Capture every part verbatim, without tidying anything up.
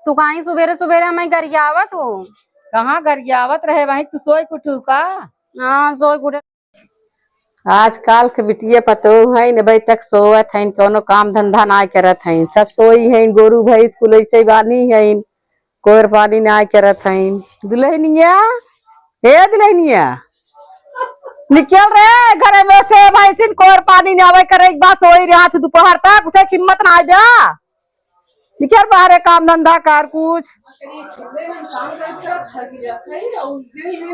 तू काहे सुबेरे सुबेरे हमें गरियावत हो? कहाँ गरियावत रहे भाई, तू सोई के उठू का? हाँ, सोई के उठे। आजकाल के बिटिया पतोह हईन, अबे तक सोवत हईन, कौनो काम धंधा नाय करत हईन, सब सोई हईन, गोरू भैंस कुल ऐसे बानी हईन, कोर पानी नाय करत हईन। दुल्हनिया, हे दुल्हनिया, निकल रे घरे में से, भैंसिन कोर पानी नाय करे, एक बार सोई रहा तू दोपहर तक, उठे के हिम्मत नाय बा। निकल बाहरे, काम धंधा कर कुछ।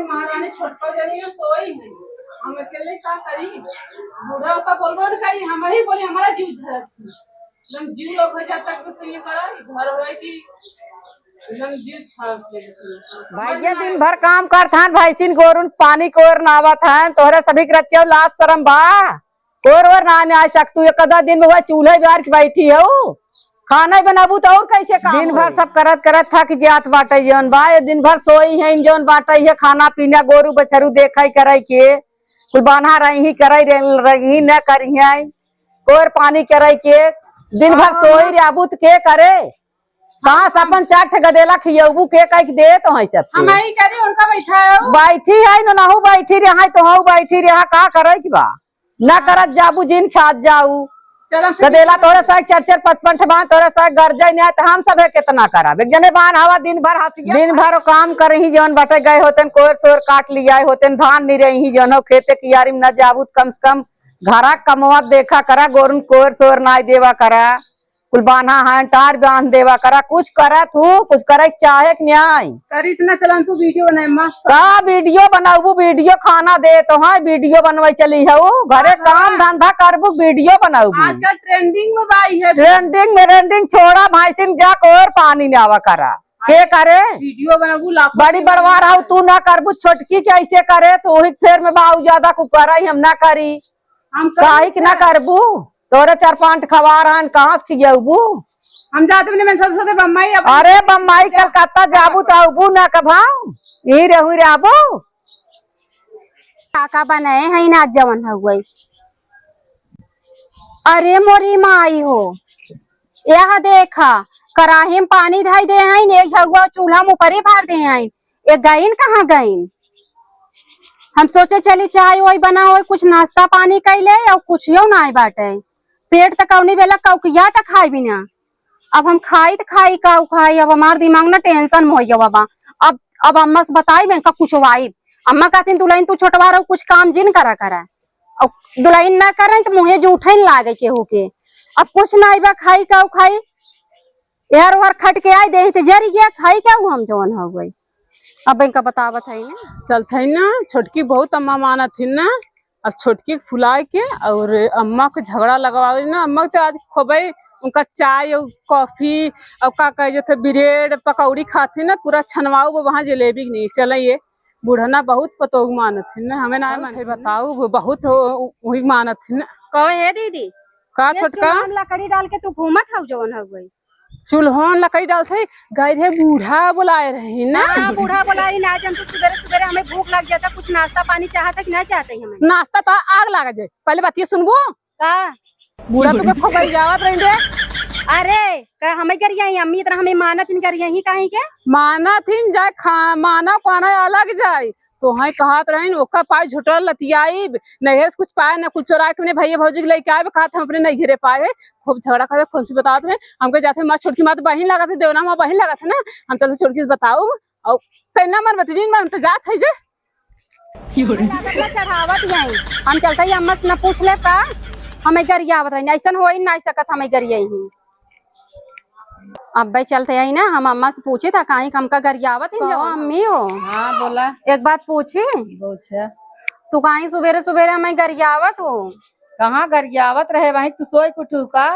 महारानी छोटका जनी है, सोई है। हम अकेले का करी? बूढ़ा का बोलबो न करी, हम ही बोली, हमारा जीव धरत है। एकदम जीव लोग हो जाता है, कुछ ये करा, घर होए कि एकदम जीव छाप दे। भैया दिन भर काम करत हन, भैंसिन गोरुन पानी कोर नावत हन, तोहरे सभी के रचियो लाज शरम बा? कोर ओर ना, ना आय सकतू, एक आधा दिन में वह चूल्हे बार के बैठी हऊ, खाना ही बनाबू तो और कैसे काम दिन भर होई? सब करत करत थक जात बाटे। जौन बा ये दिन भर सोई हैं, जौन बाटे ये खाना पीना, गोरू बछरू देखै करै के, कुल बान्हा रही करै रही न करी हैं, कोर पानी करै के, दिन भर हाँ। सोई रहबू त के करे? कहाँ से अपन चार ठे गदेला खियौबू, के कह के दे तो है सब के? हम ही करी, उनका बैठा है वो। बैठी है, नोनहू बैठी रहा है, तोहू बैठी रहा, का करे के बा? ना हाँ। करत जाबू, जिन खात जाऊ। चलो, हम गदेला तोरे साथ चार चार पाँच पाँच ठे बा, तोरे साथ गरजे नहीं, तो हम सब है कितना करब? एक जने बान हवा दिन भर हंसिया। दिन भर काम करही, जौन बटे गए होतेन, कोर सोर काट लियाए होतेन, धान नहीं रही, जौन हो खेते कियारी में न जाबू, त कम से कम घरा कमवा देखा करा, गोरुन कोर सोर नाय देवा करा। कुल बान्हा है, टार बांध देवा करा, कुछ करा तू, कुछ करे के चाहे के न्याय। करी इतना चलन तू वीडियो बनाए मस्त। का वीडियो बनाबू, वीडियो खाना दे तो है, वीडियो बनवे चली हऊ, घरे हाँ, काम हाँ। धंधा करबू, वीडियो बनाबू। आजकल ट्रेंडिंग में बाई है। ट्रेंडिंग में रेंडिंग छोड़ा, भैंसिन जा कोर पानी नावा करा। के करे? वीडियो बनाबू, लाखों बड़ी के बड़वा रहू, तू ना करबू, छोटकी के ऐसे करे, तो वही फेर में बाऊ ज्यादा कुछ करे, हम ना करी। हम काहे के ना करबू? तोरे चार पांच खवार हन, कहाँ से खियौबू? हम जात बने, मैं सोचते बम्बई अब अरे बम्बई कलकत्ता जाबू तो अबू ना कभाऊ, यही रहू रहबू। काका बनाए हैं ना जवन हउए। अरे मोरी माई हो, यह देखा, कराही में पानी धई दे हैं, एक झगुआ चूल्हा में ऊपरी भर दे हैं, ये गईन कहाँ गईन? हम सोचे चली चाय वाय बना होई, कुछ नाश्ता पानी कई ले, और कुछ यो नाय बाटे। पेट त कौनी बेला कौकिया त खाई बिना। अब हम खाई त खाई, का खाई, अब हमार दिमाग ना टेंशन में होई गवा बा। अब, अब अम्मा से बताई, मैं इनका कुछ वाई। अम्मा कहती, "दुल्हन तू छोटवा रहो, कुछ काम जिन करा करा।" अब दुल्हन ना करे त मुँहे जूठे न लागे केहू के। अब कुछ नाय बा, खाई का खाई, यार ओहर खट के आई देही त जरी गया, खाई का हम जवन हो गई। अब इनका बतावत है ना। चलत है ना, छोटकी बहुत अम्मा मानत है ना, अब छोटकी के फुलाए के और अम्मा के झगड़ा लगवावे ना। अम्मा के तो आज खूबे उनका चाय और कॉफी और का कहे जैसे ब्रेड पकौड़ी खाती ना, पूरा छनवाऊ वो वहाँ जलेबी के नहीं चले। ये बुढ़ना बहुत पतोह मानत है ना, हमें ना चल मानत फिर है ना। बताऊ, वो बहुत हो, वही मानत है ना। कहो हे दीदी, का ये छोटका? चूल्हा में लकड़ी डाल के तू घूमत हऊ जवन हो गई। चूल्होन लकड़ी डालत है, गए रहे बूढ़ा बुलाए रही ना। हाँ, बूढ़ा बुलाए रही ना, जन तू सुबेरे सुबेरे हमें भूख लग जाता, कुछ नाश्ता पानी चाहत है कि ना चाहत है हमें? नाश्ता तो आग लगा जाए, पहले बात ये सुनबो। का? बूढ़ा तुके खूब गरियावत रही रे। अरे, का हमें गरियाई अम्मी इतना हमें मानत इन गरियाई काहे के? मानत इन जाए खा-, माना पाना अलग जाए। तोहई कहत रहिन, ओका पाए झुटल लतियाइब, नैहर से कुछ पाए, न कुछ चोरा के अपने भैया भौजी के लेके आइब, कहत हम अपने नैहरे पाए। खूब झगड़ा करे, कौन सी बतावत रहे, हमके जाते माँ छोटकी माँ तो बहिन लागत है, देवना माँ बहिन लागत है ना, हम चलते छोटकी से बताऊ, और तेना मन बतजीन मन तो जात है जे। लागत ना चढ़ावत यही, हम चलते ही अम्मा से न पूछ ले का, हमें गरियावत रही, ऐसन हो ही ना सकत, हमें गरियाई ही। अब्बे चलते आई ना, हम अम्मा से पूछे था, काहे के हमका गरियावत ही कहो जाओ। अम्मी हो। हाँ, बोला। एक बात पूछी? पूछा। तू काहे सुबेरे सुबेरे हमें गरियावत हो? कहाँ गरियावत रहे, वहीं तू सोई के उठू का?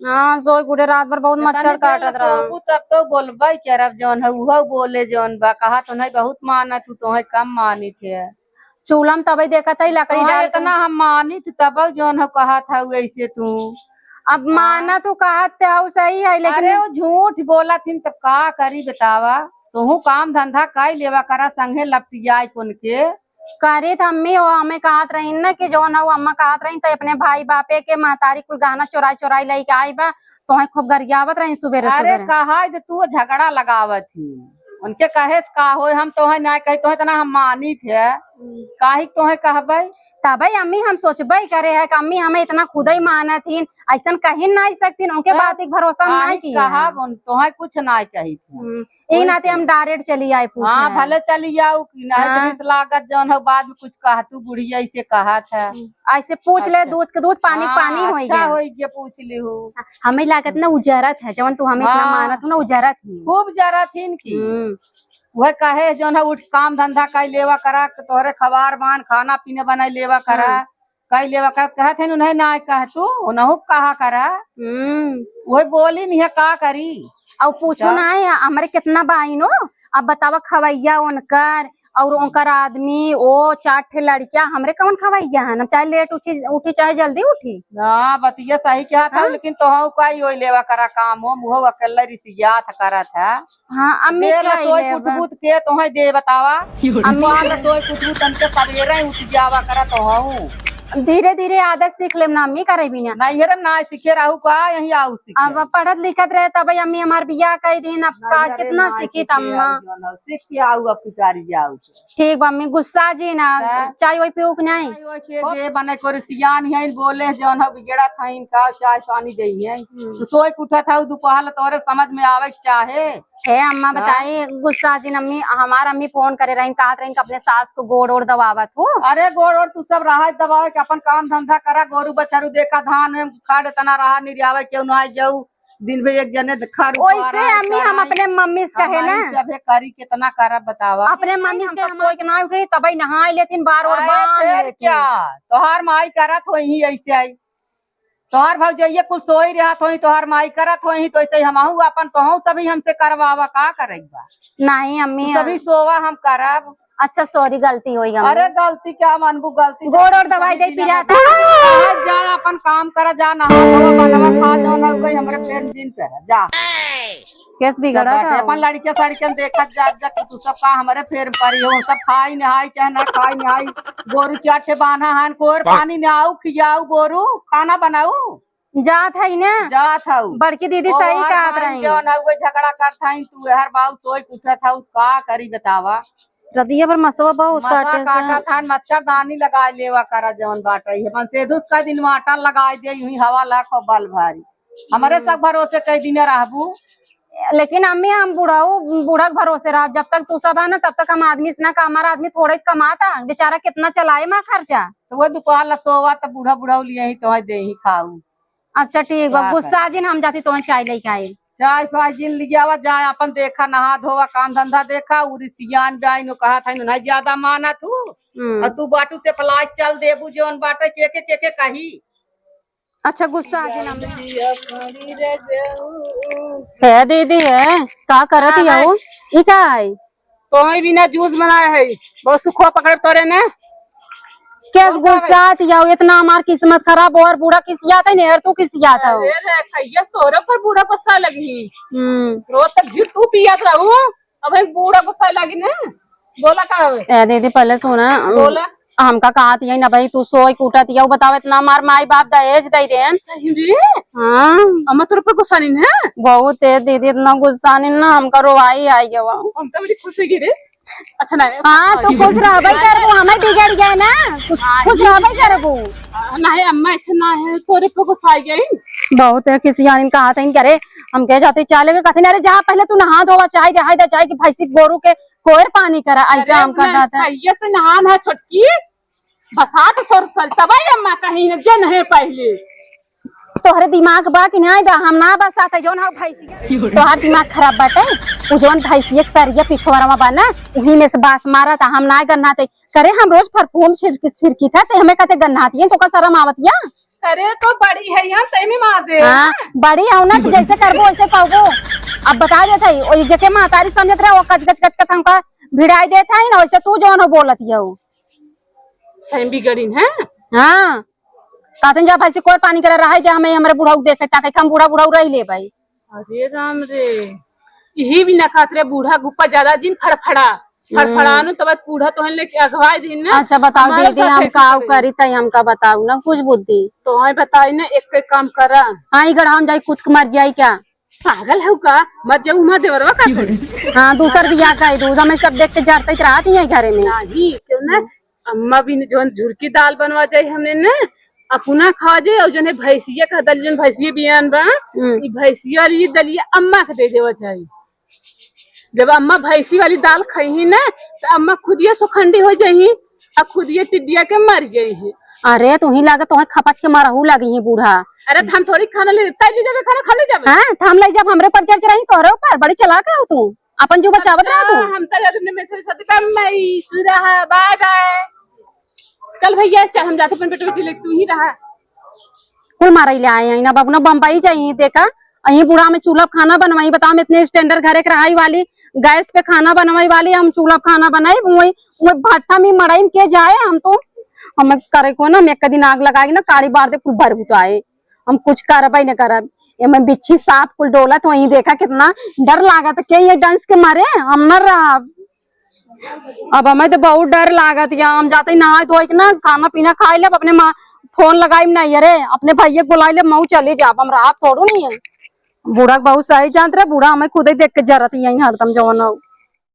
हाँ, सोई के उठे, रात भर बहुत पता मच्छर नहीं काटत चला रहा। सोबू तब तो बोलबे करब, जौन है उहो बोले, जौन बा कहा तो नहीं बहुत मानत हूँ, तोहे कम मानित है। चूल्हा में तबे देखत है, लकड़ी तोहे डाल के। इतना हम मानित तब जौन है कहत है ऐसे तू। अब हाँ। माना तू कहत ते हऊ सही है, लेकिन अरे वो झूठ बोलत हिन त का करी बतावा, तोहू काम धंधा कई लेवा करा संगे लपटियाई कुन के। करी त अम्मी वो हमें कहत रहीन ना कि जौन हऊ अम्मा कहत रहीन त अपने भाई बापे के महतारी कुल गहना चोराई चोराई लेके आई बा, तोहे खूब गरियावत रही सुबेरे अरे सुबेरे। कहा जे तू झगड़ा लगावत ही, उनके कहे से का होय, हम तोहे ना कही, तोहे इतना हम मानित है, काहे के तोहे कहबै? तबै अम्मी हम सोचबै करे है कि अम्मी हमें इतना खुदै मानत ही, ऐसन कही नहीं सकती, उनके तब बात एक भरोसा काहे नहीं किया है। कहब, उन तोहे कुछ नहीं कही थी। हम्म, ई कोई नाते हम चीज। Direct चली आए पूछे। हाँ, भले चली आओ कि नहीं तो हाँ। इस लागत जौन हो बाद में कुछ कहा तू बुढ़िया ऐसे कहत है। हम्म, ऐसे पूछ ले, अच्छा। दूध के दूध, पानी के हाँ, पानी होई अच्छा गया। होई गया, पूछ ली हूँ। हमें लागत ना उ जरत है, जवन तू हमें इतना हाँ। मानत हो ना, उ जरत ही। खूब जरत ही इनकी। हम्म। वह कहे जौन है उठ काम धंधा कर लेवा करा, तोहरे खबार बान खाना पीने बनाई लेवा करा। हम्म। कई लेवा का कहत है, उन्हें ना कह तू, उन्हों कहा करा। हम्म। वही बोली नहीं है, का करी? और पूछो जा। ना है, हमरे कितना बाइन हो, अब बतावा खवैया उनकर और उनकर आदमी, ओ चार ठे लड़कियां, हमरे कौन खवैया है? हम चाहे लेट उठी, उठी चाहे जल्दी उठी। ना, बतिया सही कहा था, हाँ? लेकिन तोहू का ही ओई लेवा करा काम हो, मुहो अकेले रिसियात करत है। हाँ, अम्मी देर का ला ही सोई लेबा। कुटबुत के तोहे दे बतावा। अम्मी तोहार ला सोई कुटबुत तनके सबेरे ही उठ जावा करा तोहू। धीरे धीरे आदत सीख लेम ना अम्मी, करे बिना। नैहरे में ना सीखे रहू का, यहीं आऊ सीखे। अब पढ़त लिखत रहे तब अम्मी हमार बियाह कई दिन, अब का नैहरे कितना ना सीखी सीखे अम्मा। आऊ जौन हो, सीख के आऊ अब पुजारी जाऊ। ठीक बा अम्मी, गुस्सा जी ना, का? चाय वाय पीऊ कि नहीं? चाय वाय के दे बने कोरे सियान है, बोले जौन हो बिगड़त है, इनका चाय पानी दे है। हम्म। तू सोई के उठत है, दोपहर तोरे समझ में आवे के चाहे। हे अम्मा, हाँ? बताई, गुस्सा जिन अम्मी, हमार अम्मी फोन करे रहीन, कहत रहीन कि अपने सास को गोड़ ओड़ दबावत हो। अरे गोड़ ओड़ तू सब रहा दबावे के, अपन काम धंधा करा, गोरू बछरू देखा, धान में खड़ तना रहा, निरियावे केहू ना जाऊ, दिन भर एक जने खर ओइसे उपारा, अम्मी हम चराई, अपने मम्मी से कहे ना। हमारी सभे करी कितना करब बतावा। अपने मम्मी से हम सब सोच के ना उठे, तबई नहाई लेथिन, बार ओर आए बांध फिर लेथिन। क्या? तोहार माई करत होई ही ऐसे आई। तोहार भौजइया कुल सोई रहत होई, तोहार माई करत होई, तो ऐसे हमहू अपन तोहू सभी हमसे करवावा, का करई बा? नहीं अम्मी, तू सभी सोवा, हम करब। अच्छा sorry, गलती होई गई। अरे गलती क्या मानबू, गलती गोड़ और दवाई दे पिया था। जा अपन काम करा, जा नहा धोवा, बनवा खा, जौन हो गई हमरे फेर जिन पे जा। केस बिगड़ा बाटे, था। अपन लड़के सड़के देखत जात जा कि तू सब का हमरे फेर परी हो, सब खाई नहाई चाहे ना खाई नहाई, गोरू चार ठे बान्हा हन, कोर पानी नहाऊ, खियाऊ गोरू, खाना बनाऊ। जात है ना? जात हऊ। बड़की दीदी ओ सही हर कहत भाई रही। जौन हऊ, वो झगड़ा करत हई, तू हर बाऊ सोई के उठत हऊ, का करी बतावा? रतिया भर मसवा बहुत मसवा काटे से। काटत हन, मच्छरदानी लगा लेवा करा जौन बाटे। ये मन से दुख का दिन में आटा लगाई दे, यूं ही हवा लाख और बल भारी। हमरे हम्म। सब भरोसे कई दिन रहबू। लेकिन अम्मी, हम बुढ़ऊ, बूढ़ा के भरोसे रहब, जब तक तू सब है ना, तब तक हम आदमी से ना का, हमारा आदमी थोड़े कमाता, बेचारा कितना चलाए माँ खर्चा। तो वो दुकान ला सोवा, तो बूढ़ा बुढ़ऊ लिए ही तो है, दे ही खाऊ। अच्छा ठीक बा, का गुस्सा करी? जिन हम जाती तो चाय लेके आई। चाय फाय जिन लियावा, जाए अपन देखा, नहा धोवा, काम धंधा देखा, उरी सियान जाए, नो कहा था, नो नहीं ज्यादा माना तू। हम्म। और तू बाटू से फलाई चल देबू, जौन बाटे के, के, के, के कही। अच्छा गुस्सा जिन हम। हे दीदी, हे, का करत हाँ, हऊ? हाँ। ई का आई? तोहई बिना जूस बनाए है, बहुत सुखवा पकड़ तोरे ने। केस गुस्सात हऊ, इतना हमार किस्मत खराब, और बूढ़ा खिसियात है, नेहर तू खिसियात हऊ। अरे रे, कहियस तोरे पर बूढ़ा गुस्सा लगी। हम्म। रोज तक घी तू पियत रहू, अब एक बूढ़ा गुस्सा लगी ना। बोला का हवे? ए दीदी, पहले सुना, बोला। हमका कहत यही ना भाई, तू सोई के उठत हऊ, बताओ, इतना हमार माई बाप दहेज दे देन। सही रे? हाँ। अम्मा तोरे पर गुस्सा नहीं है? बहुत है दीदी, इतना गुस्सा नहीं ना, हमका रोवाई आई गवा। हम तो बड़ी खुश हो गई रे। अच्छा ना। हाँ, तू खुश रहबे करबू, हमें बिगड़ गए ना, खुश, हाँ, खुश ये रहबे करबू। आ, नहीं अम्मा, ऐसे ना है, तोरे पे गुस्सा आ गई। बहुत है, किसी यार इनका हाथ है, इनके, अरे, हम कह जाते चाले के कथे ना, अरे, जा पहले तू नहा धोवा, चाय रहा दे, चाय की भैंसी गोरू के कोयर पानी करा, ऐसे अरे, हम कर अपना रहा था। भैया से नहा ना छोटकी, बसा तो सर, सर, तब आई अम्मा कहीं न जन है पहले। तोहरे दिमाग बा कि नाहीं बा? हम ना बसाते जौन हऊ भैंसिया। तोहार दिमाग खराब बाटे। उ जौन भैंसिया के सरिया पिछवरवा बा ना, उही में से बास मारत, हम ना गन्हाते। करे हम रोज परफ्यूम छिड़क, छिड़की था, ते हमें कहते गन्हाती है, तो का शर्म आवत या? अरे तो बड़ी है यहाँ, ते में मार दे। हाँ, बड़ी हऊ ना, तो जैसे करबो वैसे पाबो। अब बता देत हई, ओ जेके महतारी समझत रहे, वो कच कच कच कच हमका भिड़ाई देत हई ना, वैसे तू जौन हो बोलत हऊ। सही बिगड़ीन है। हाँ। कहते जा भैंसी कोर पानी करे रहे दे, हमें हमरे बुढ़ऊ देखे ताके हम बूढ़ा बुढ़ऊ रह ले भाई। अरे राम रे, यही भी ना खात रे बूढ़ा गुप्पा ज्यादा जिन फड़फड़ा। फड़फड़ानू तब कूढ़ा तोहन लेके अगवाई दिन ना। अच्छा बताओ हमारे दीदी, साथ हम ऐसे काव करे। करी तई हमका बताओ ना कुछ बुद्धि। तो हम बताई ना, एक, एक काम करा। हाँ, ई गढ़ा हम जाई कूद के मर जाई क्या? पागल है का? मर जाऊ, हमार देवरवा का करी? हाँ, दूसर बियाह कर दू, हमें सब देख के जरते रहत ही है घरे में। नहीं, क्यों ना? अम्मा भी जौन झुरकी दाल बनवा जाई हमने ना, अपना खा जाई, और जौन है भैंसिया का दल, जौन भैंसिया बियान बा, हम्म। ई भैंसिया वाली दलिया अम्मा के दे देवा चाही। जब अम्मा भैंसी वाली दाल खइही ना, तो अम्मा खुदिया सोखंडी हो जाही, आ खुदिया टिड्डिया के मर जाही। अरे, तुही लागे, तोहे खपच के मरहू लगी ही बूढ़ा। अरे, तो हम थोड़ी खाना ले, तै ले जाबे खाना, खा ले जाबे। हाँ, तो हम ले जाब, हमरे ऊपर चर्च रही, तोहरे ऊपर, बड़ी चालाक है तू, अपन जीव बचावत रहे तू। अच्छा, हम तो यार ने मैसेज साथ बम मई, तू रहा, बाय बाय। चल भैया, चल, हम जाते अपन बेटवा के ले, तू ही रहा। कुल मारई ले आए हैं ना बाबू ना, बम्बई जाई देखा, अही बूढ़ा में चूल्हा पे खाना बनवाई, बताओ, हम इतने स्टैंडर्ड घरे के रहाई वाली, गैस पे खाना बनवाई वाली, हम चूल्हा पे खाना बनाई, वही, वही भट्ठा में मड़ई में के जाए, हम तो, हम करे को ना, हम एक दिन आग लगाई ना, काड़ी बार दे, कुल भर बुताए, हम कुछ करबे न करब। ये मैं बिच्छी सांप कुल डोलत वही देखा, कितना डर लागत, के ये डंस के मारे हम न रहब। अब हमें तो बहुत डर लागत या, हम जाते ही नहाए धोए के ना, खाना पीना खाए लेब, अपने माँ फोन लगाई ना, अरे अपने भैया के बुलाई लेब, मऊ चली जाब, हम राहत छोड़ू नहीं है। बूढ़ा के बहुत सही जानत रहे, बूढ़ा हमें खुदे देख के जरत यही हरदम जवन हो।